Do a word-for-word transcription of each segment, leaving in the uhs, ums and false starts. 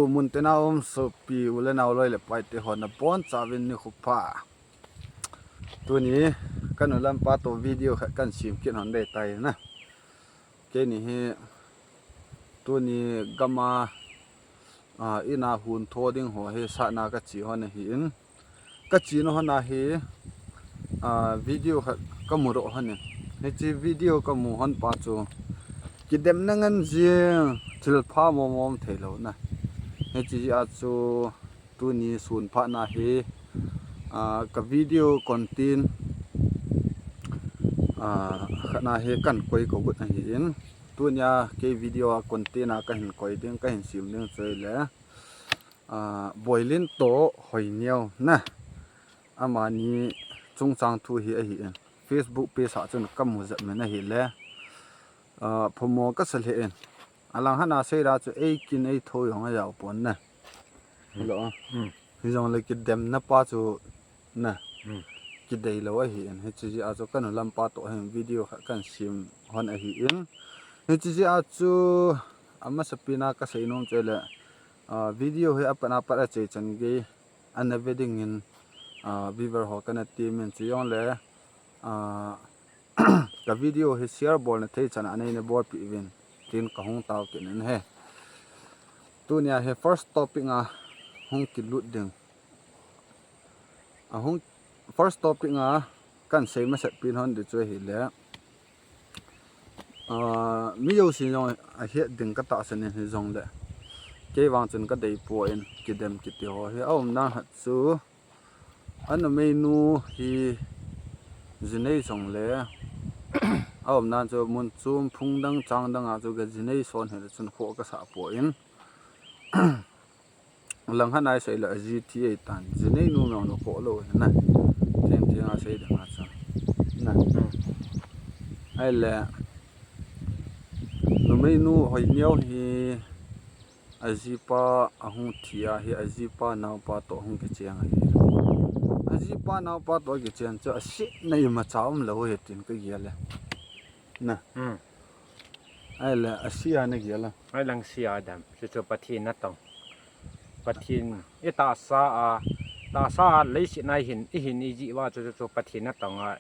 Muntina um sopi u le nao loi le paite ho nabonchauvin nikho pha. Tuni kanu lampa toh video khat kahin sem kit hon ding tai na. Keini hi tuni gama, a, ina hung tho ding ho hi sahna kache hon ahin. Kachena hon ahi, a, video khat kamu doh hon in. Hiche video kamu hon pa chu kidemna ngen jing, thilpha mong mong theilou na. Hiche jeh a chu tuni sun phat na hi, a, ka video content, a, khat na hi kahin koi kit ahin. Tunia kei video a content a kahin koi ding, kahin sem ding chu ahile, a, Boilin toh Hoineo na. Amani chungchang thu hi ahin. Facebook page a chun kamu jep min ahile, a, phamo kasa lheh in. Alang hana seida chu eikin eitho jong ajao pon na. Hilou a. Hijongle kidemna pa chu na. Kideilou ahin. Hiche jeh a chu kanu lampa toh hin video khat kahin sem hon ahin. Hiche jeh a chu amasapen a kasei nom chu ahile, a, video hi apat apat a achaichan gei ana ve dingin, a, viewer ho kana temin, chujongle, a, ka video hi share bolna thei chan a neina bolpeh uvin tin kahung tao kit in ahi. Tunia hi first topic a hung kilut ding, ahung, first topic a kahin sei masat pen hon ding chu ahile, a, mi jousen jong ahet ding katahsan in, hijongle kei vang chun kadei poi, kidem kiti ho hi aumdan khat chu, anumeinu hi jinei jongle aumdan chu mun chom phung dang chang dang a chu kajinei son hile chun khoh kasah poi. Lang hana isei le aji thi eitan, jineinu jong khoh lou hi na. Theng theng a sei ding a chu na. Ahile numeinu Hoineo hi ajipa ahung thi ahi, ajipa naopa toh hung kicheng ahi. Ajipa naopa toh akichen chu asetna imacha umlou ahi tin kagel e. Na. Ahile ase a nagel a? Alang se a dem. Chuchu Pathen natong. Pathen itahsa a, tahsa a leiset a ihin, ihin ijeh uva chu, chuchu Pathen natong a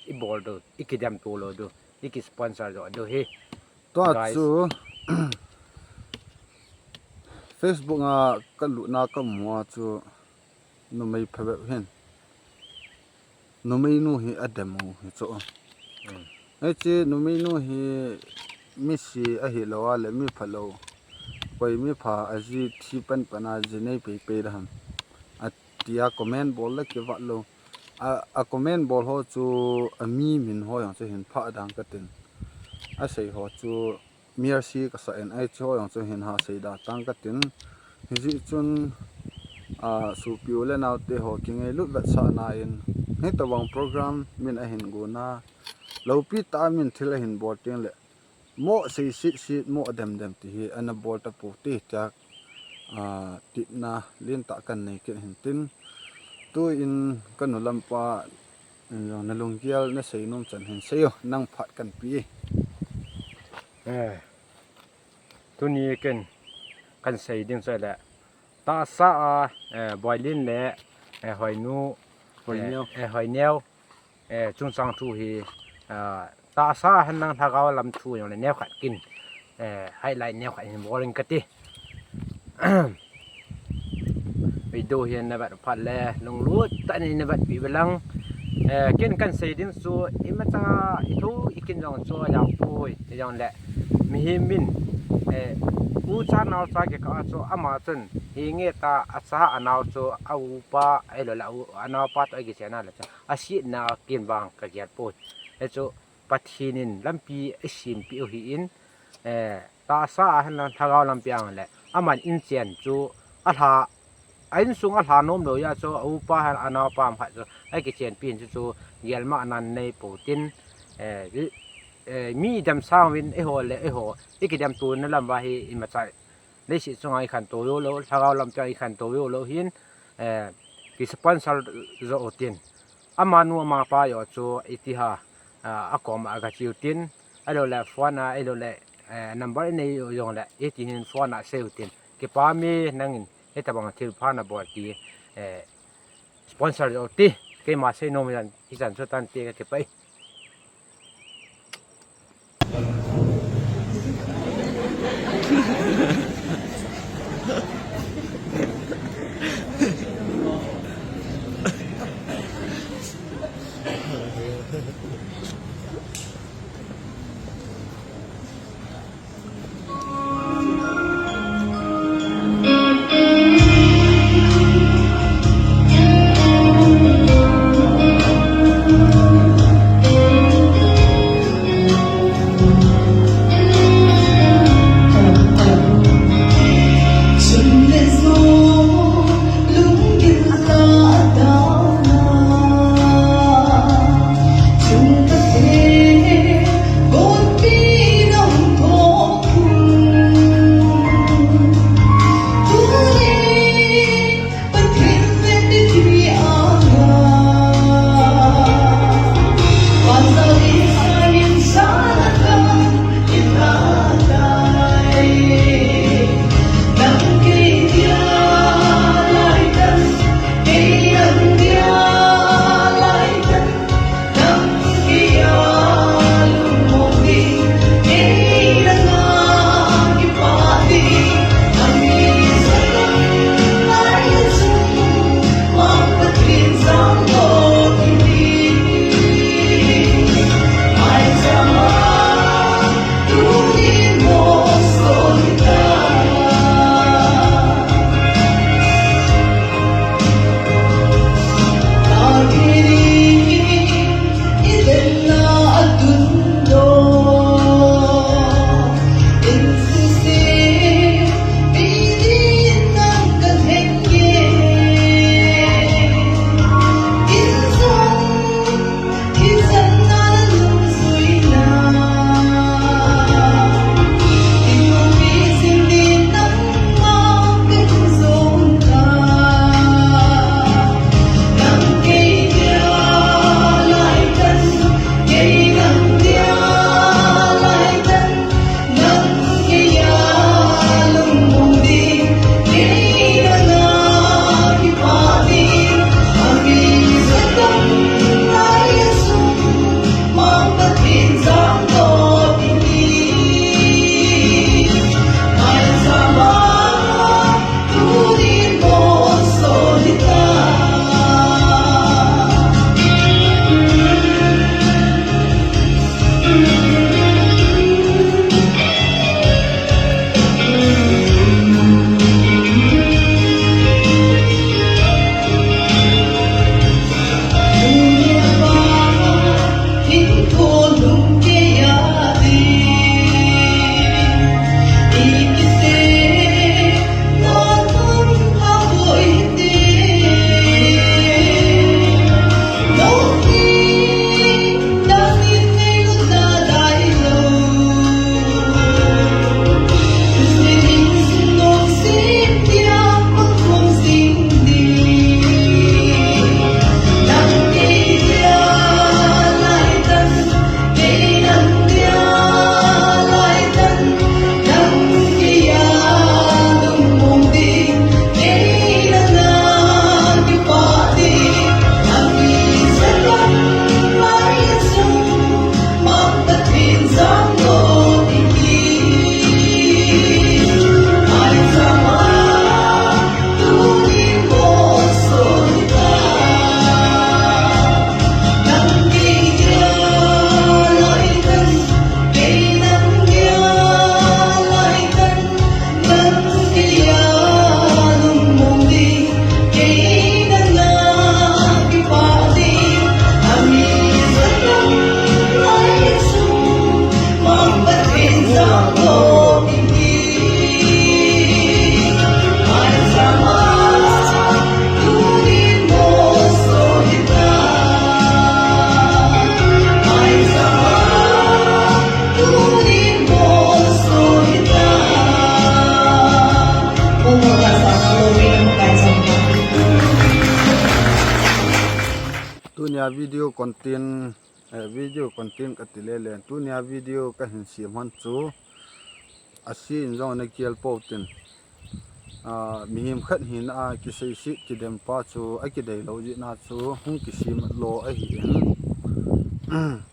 ibol diu, ikidemto lou diu, ikisponsor joh diu hi. Tua chu Facebook a kalutna kamu a chu numei phabep hin, numeinu hi adem u hi chu. Hiche numeinu hi mise ahilou a le mi phalou, koi mi pha aji thi pan pan a jinei pei pei le ham, atia comment bol le kivat lou. A, a comment bol ho chu ami min ho jong chu hin phah dang katin, asei ho chu mercy kasah in, hiche ho jong chu hin ha sei da tang katin. Hijeh chun, a, sopi u le naote ho kingailut vetsahna in, hitobang program min ahin gona, loupi tah a min thil ahin bol tengle, mo seiset set, mo dem dem ti hi ana bol tapou te tia, a, tipna lentah kanei kit hin tin. Tuin kanu lampa in jong nalunggel nasei nom chan hin sei o, nang phat kanpe e. Tuni ken kahin sei ding chu ahile, tahsa a, eh, Boilin le, eh, Hoinu, Hoineo, chungchang thu hi, tahsa henlang lhagao lam thu jongle neokhat kin, highlight neokhat hin bol inge kati. Video hi navet phat le lunglut tah in navetpeh uvin lang. Ken kahin sei ding chu, imacha ithou ikin jong chu ajaopoi, hijongle mihem in ucha naocha kikah a chu ama chun hi nge ta acha anao chu aupa ahiloule anaopa toh akichen a le chu asetna kin vang kagel poi. Hichu Pathen in lampi asempeh u ahin, tahsa a henlang lhagao lampi a le aman inchen chu alha, a insung alha nom lou jeh a chu aupa hen anaopa ham khat chu akichenpi hin chuchu gelmahna nei pou tin, mi idem sang uvin eiho le eiho ikidemtona lam uva hi imacha leiset chunga ikhantou joulou, lhagao lampi a ikhantou joulou hin, kisponsor joh utin. Amanu amapa joh chu iti ham, akoma gache utin, ahiloule phone a, ahiloule number inei u jongle iti hin phone a sei utin. Kipa mi nangin, hitabang thil pha nabol ti, eh, sponsor jo ti, keima seinom jan, hichan chu tante ka kipah e. Tunia video content, eh, video content kati lele. Tunia video kahin sem hon chu, asin jong ana gel pou tin. Mihem khat hina a kiseiset kidempa chu akidei lou jeh a chu hung kisem lo ahi in.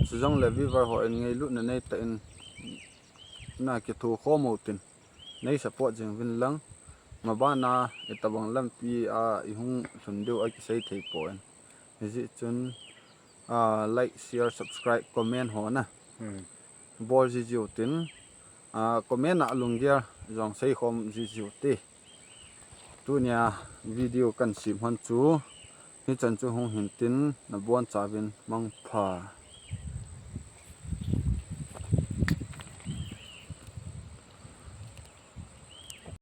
Chujongle viewer ho in ngailutna neitah in na kitho khom utin, nei support jing uvin lang. Mabana itobang lampi a ihung lhun diu akisei thei pon. Hijeh chun like, share, subscribe, comment ho na bol jiji utin, comment a lunggel jong seikhom jiji ute. Tunia video kahin sem hon chu hichan chu hung hintin, nabonchauvin mangpha.